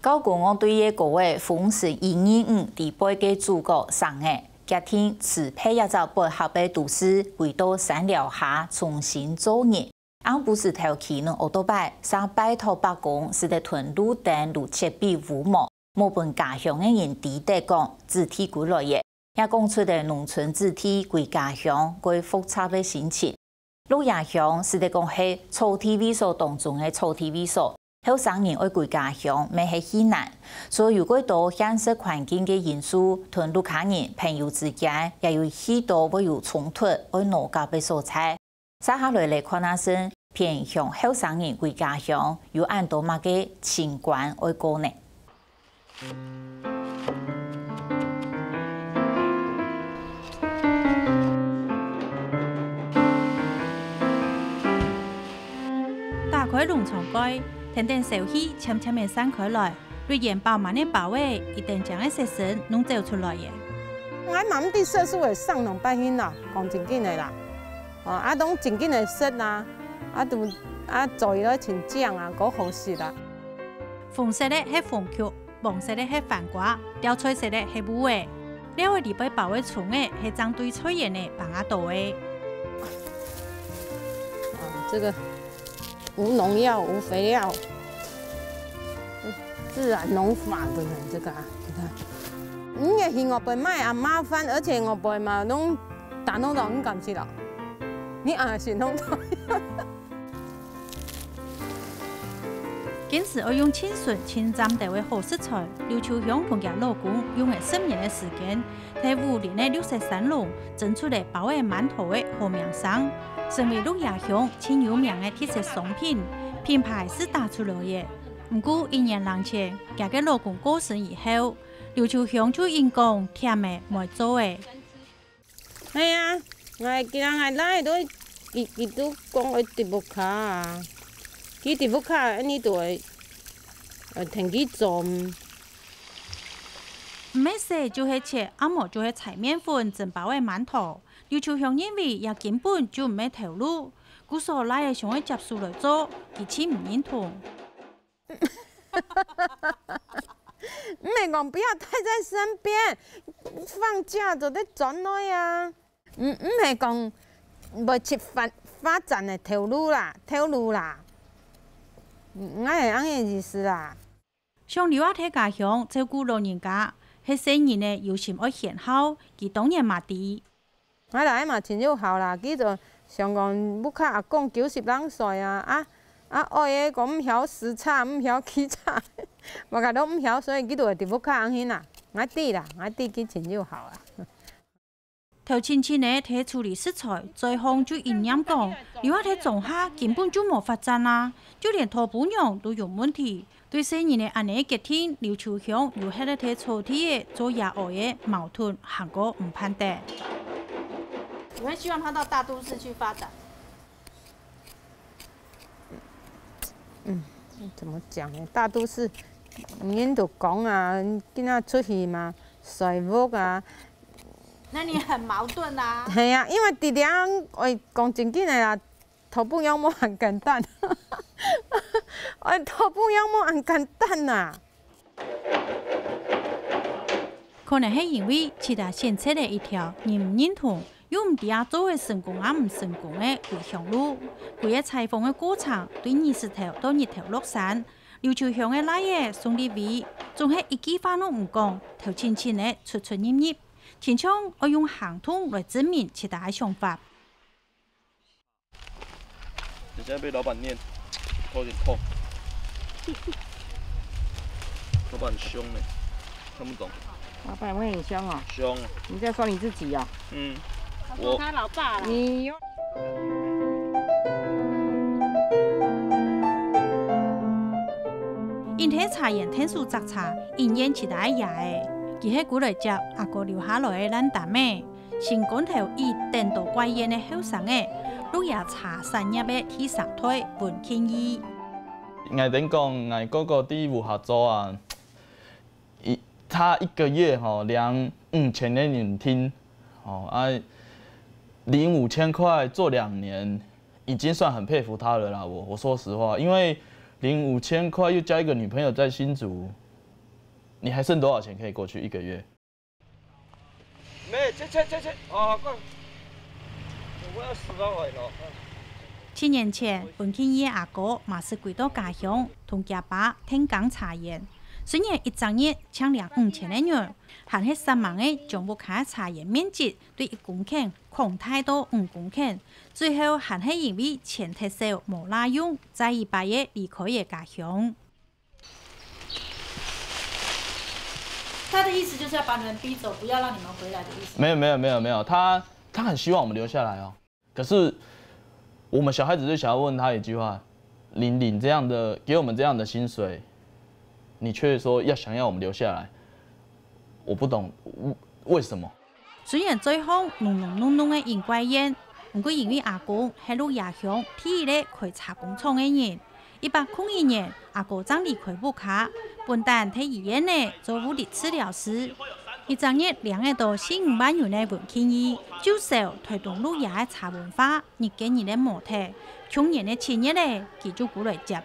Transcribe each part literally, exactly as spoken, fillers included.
高公園對个高个紅色一二五裡背个主角生个，決定辭別這隻背合个都市，回到山寮下重新做人。 恁毋使頭騎等奧多拜，煞拜託伯公使得屯路燈路設備烏無，無分家鄉个人知得講子弟歸來了。也講出了農村子弟歸家鄉蓋複雜个心情。鹿野鄉使得講係草地位所當中个草地位所，後生人愛歸家鄉，乜係去難。所以有蓋多現實環境个因素，同鹿野人朋友之間也有許多會有衝突、愛鬧交个所在。 接下來來看下先，偏鄉後生人歸家鄉有恁多麼个情關愛過呢？打開籠床蓋，跈等梢氣漸漸仔散開來， 綠圓飽滿个包仔，一等靚个色身攏走出來了。𠊎嘛毋知色素會生兩擺形啦，講正經个啦。哦，啊，攏正經个色啊，啊都啊做起來真靚啊，蓋好食啊。紅色个係紅曲，黃色个係番瓜，吊菜色个係烏仔。料理裡背包个蔥仔係正對菜園个放啊多个。啊，這個 無農藥、無肥料，自然農法的呢，這個啊，你看，你也係外背買啊麻煩，而且外背嘛，攏打攏到很感謝了。你啊，是攏到。堅持愛用盡純、盡正統个好食材，劉秋香同厥老公用了十年个時間， 在武陵个綠色山籠，爭取了包仔饅頭个好名聲，成為鹿野鄉盡有名个特色商品，品牌係打出來个。毋過一年零前，厥个老公過身以後，劉秋香就因講忝了，無做了。係啊，𠊎今日𠊎倈仔都，佢佢都講愛在屋下啊，佢在屋下，恁呢都會，呃，跈佢做。 毋係洗就係切，啊無就係搓麵粉、蒸包仔饅頭。劉秋香認為這根本就毋係頭路，故所倈仔想愛接手來做，佢盡毋認同。毋係講不要帶在身邊，放假就得轉來啊。毋毋係講會去發發展个頭路啦，頭路啦。嗯，𠊎係恁樣意思啦。 想留下在家鄉照顧老人家，係細人仔有心愛賢孝，佢當然嘛知。𠊎倈仔嘛盡有孝啦，佢就想講屋下阿公九十零歲啊，啊啊哀个講毋曉駛車，毋曉騎車，麼个都毋曉，所以佢就會在屋下恁樣啦。𠊎知啦，𠊎知佢盡有孝啊。 頭前前仔在處理食材，嘴項就應驗講，留下在莊下根本就無發展啊，就連討餔娘都有問題。對細人仔恁樣个決定，劉秋香又係在草地仔做爺哀个矛盾，還過毋盼得。你會希望他到大都市去發展？ 嗯，怎麼講呢？大都市，人都講啊，今仔出去嘛，睡屋啊。那你很矛盾啊。係啊，因為在這，哎，講正經个啦，討餔娘無恁簡單。哎，討餔娘無恁簡單啊。 可能係因為自家選擇了一條人毋認同，又毋知啊做會成功啊毋成功个歸鄉路。歸個採訪个過程，對日時頭到日頭落山，劉秋香个倈仔宋立偉，總係一句話都毋講，頭前前仔出出入入，親像愛用行動來證明自家个想法。 等下被老闆念，頭有點痛。老闆很凶呢，看不懂。老闆會很凶哦。凶啊。你在說你自己哦？嗯，我他老爸啦。你有 因在茶園𢯭手摘茶，因緣自家个爺仔，佢係過來接阿哥留下來个爛擔仔。 心肝頭已等到怪厭个後生仔，鹿野茶產業个第三代文慶義。𠊎等講，𠊎哥哥在屋下做啊，一，他一個月吼，領五千个銀銓，哦，啊，領五千塊做兩年，已經算很佩服他了啦。我，我說實話，因為領五千塊又交一個女朋友在新竹，你还剩多少钱可以过去一个月？没，这这这这，哦，够，我要十万块了。七年前，文庆义阿哥嘛係歸到家鄉，同厥爸田耕茶園。雖然一隻月淨領五千个銀，還係煞猛个將屋下茶園面積對一公頃擴大到五公頃，最後還係因為錢忒少無罅用，再一擺个離開个家鄉。 他的意思就是要把你们逼走，不要让你们回来的意思。没有没有没有没有，他他很希望我们留下来哦。可是我们小孩子最想要问他一句话：你领这样的，给我们这样的薪水，你却说要想要我们留下来，我不懂为什么。 雖然嘴項噥噥噥噥个應該應，毋過因為阿公係鹿野鄉第一个開茶工廠个人，一八空二年，阿哥正離開屋下，分擔替佢个倈仔做物理治療師。一隻月領得到四五萬銀个文慶義，就受台東鹿野个茶文化，日个日个無忒，窮人个七月咧，佢就過來接个。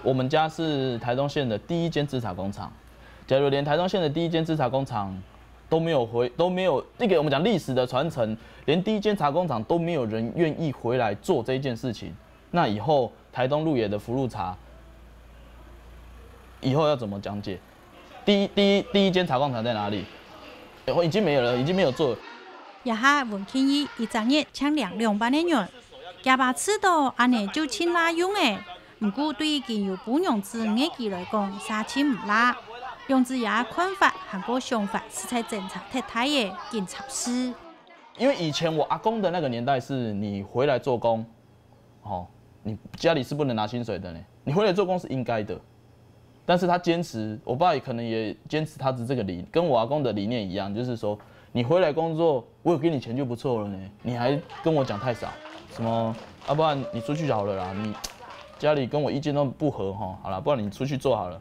我们家是台东县的第一间制茶工厂，假如连台东县的第一间制茶工厂都没有回，都没有一个我们讲历史的传承，连第一间茶工厂都没有人愿意回来做这一件事情，那以后台东鹿野的福禄茶以后要怎么讲解？第一第一第一间茶工厂在哪里？已经没有了，已经没有做了。這下文慶義一隻月淨領兩萬个銀，厥爸知道恁呢就盡罅用个，毋過對已經有餔娘子女个佢來講，實在盡毋罅。兩子爺看法還過想法，實在爭差忒大个，緊插事。因为以前我阿公的那个年代是你回来做工，哦，你家里是不能拿薪水的呢，你回来做工是应该的。但是他坚持，我爸也可能也坚持他的这个理，跟我阿公的理念一样，就是说，你回来工作，我有给你钱就不错了呢，你还跟我讲太少，什么，要、不然你出去好了啦，你家里跟我意见都不合哈，好了，不然你出去做好了。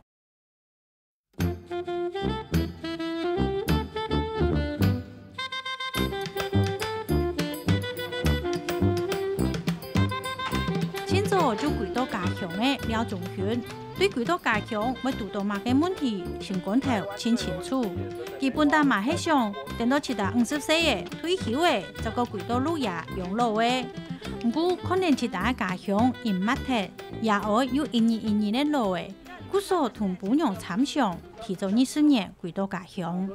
盡早就歸到家鄉个廖中勳，對歸到家鄉會堵到麼个問題，心肝頭盡清楚。佢本旦嘛係想，等到自家五十歲仔退休仔，再過歸到鹿野養老仔。毋過看等自家个家鄉已無忒，爺哀又一日一日仔老仔，故所同餔娘參詳，提早二十年歸到家鄉。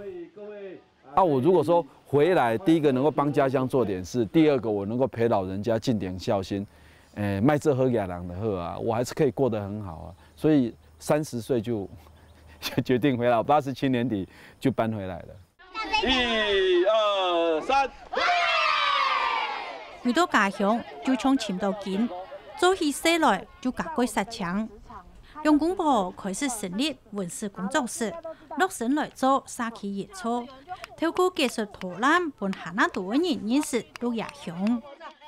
啊，我如果说回来，第一个能够帮家乡做点事，第二个我能够陪老人家尽点孝心，诶，卖这喝给人的喝啊，我还是可以过得很好啊。所以三十岁就就决定回来，我八十七年底就搬回来了。一二三，回到家鄉就像尋到根，做起事來就加蓋煞青。兩公婆開始成立文史工作室，落身來做社區營造，透過技術導覽，分還較多个人認識鹿野鄉。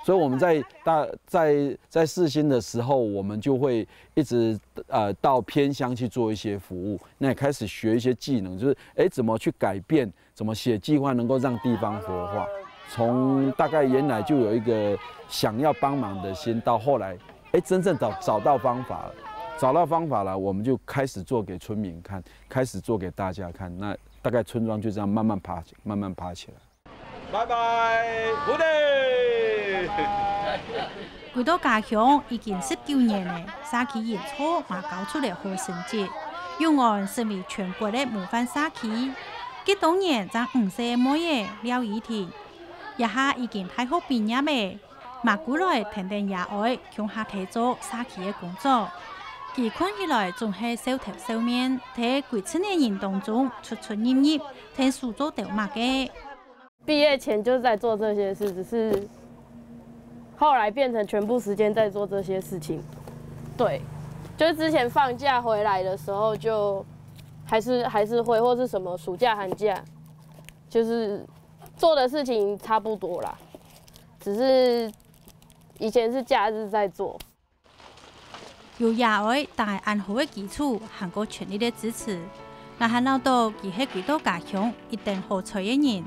所以我们在大在在世新的时候，我们就会一直呃到偏乡去做一些服务，那也开始学一些技能，就是诶怎么去改变，怎么写计划能够让地方活化。从大概原来就有一个想要帮忙的心，到后来诶真正找找到方法了，找到方法了，我们就开始做给村民看，开始做给大家看，那大概村庄就这样慢慢爬，慢慢爬起来。 拜拜，好嘞！回到家鄉已經十九年了，社區營造嘛交出了好成績，永安成為全國个模範社區。該當年正五歲个妹仔廖依婷，這下已經大學畢業了，嘛過來跈等爺哀共下來做社區个工作。佢看起來總係笑頭笑面，在歸陣个人當中出出入入，跈手做兜麼个。 毕业前就在做这些事，只是后来变成全部时间在做这些事情。对，就是之前放假回来的时候就还是还是会，或是什么暑假寒假，就是做的事情差不多啦，只是以前是假日在做。 有爺哀打恁好个基礎，還過全力个支持，𠊎還恅著佢係歸到家鄉一等好彩个人。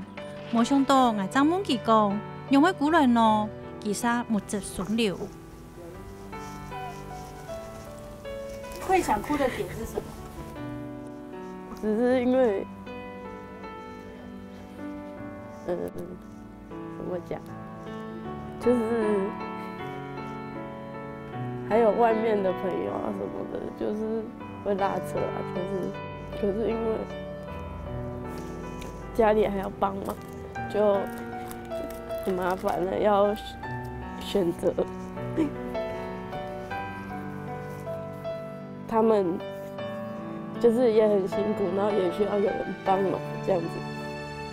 無想著𠊎正問佢講，仰會過來呢？佢煞目汁酸流。會想哭的點是什麼？只是因为，嗯，怎么讲，就是还有外面的朋友啊什么的，就是会拉扯啊，就是，可是因为家里还要帮忙，就很麻烦的，要选择。他们就是也很辛苦，然后也需要有人帮忙这样子。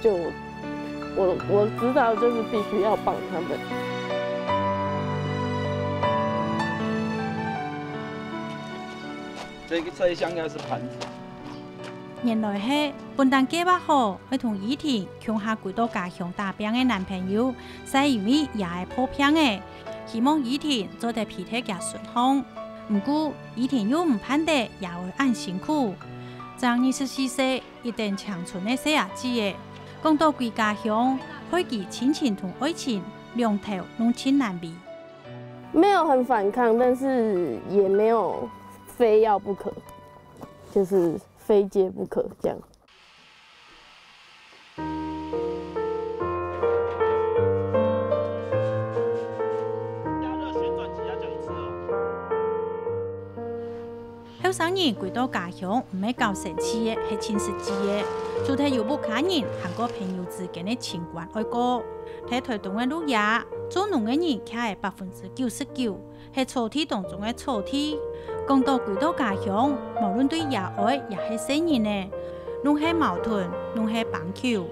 就我我我知道，就是必须要帮他们。这个车厢应该是盘子。原來係本旦計畫好，愛同依婷共下歸到家鄉打拚个男朋友，係因為爺哀破病了，希望依婷做得陪在厥身項。毋過，依婷又毋盼得爺哀恁辛苦。正二十四歲，一等青春个細阿姊仔，講到歸家鄉，害佢親情同愛情兩頭攏盡難為。没有很反抗，但是也没有非要不可，就是非接不可这样。後生人歸到家鄉毋係搞生趣个，係盡實際个。除忒有屋下人還過朋友之間个情關愛顧。在台東个鹿野，做農个人徛个百分之九十九，係草地當中个草地。講到歸到家鄉，無論對爺哀也係細人仔，攏係矛盾，攏係挷求。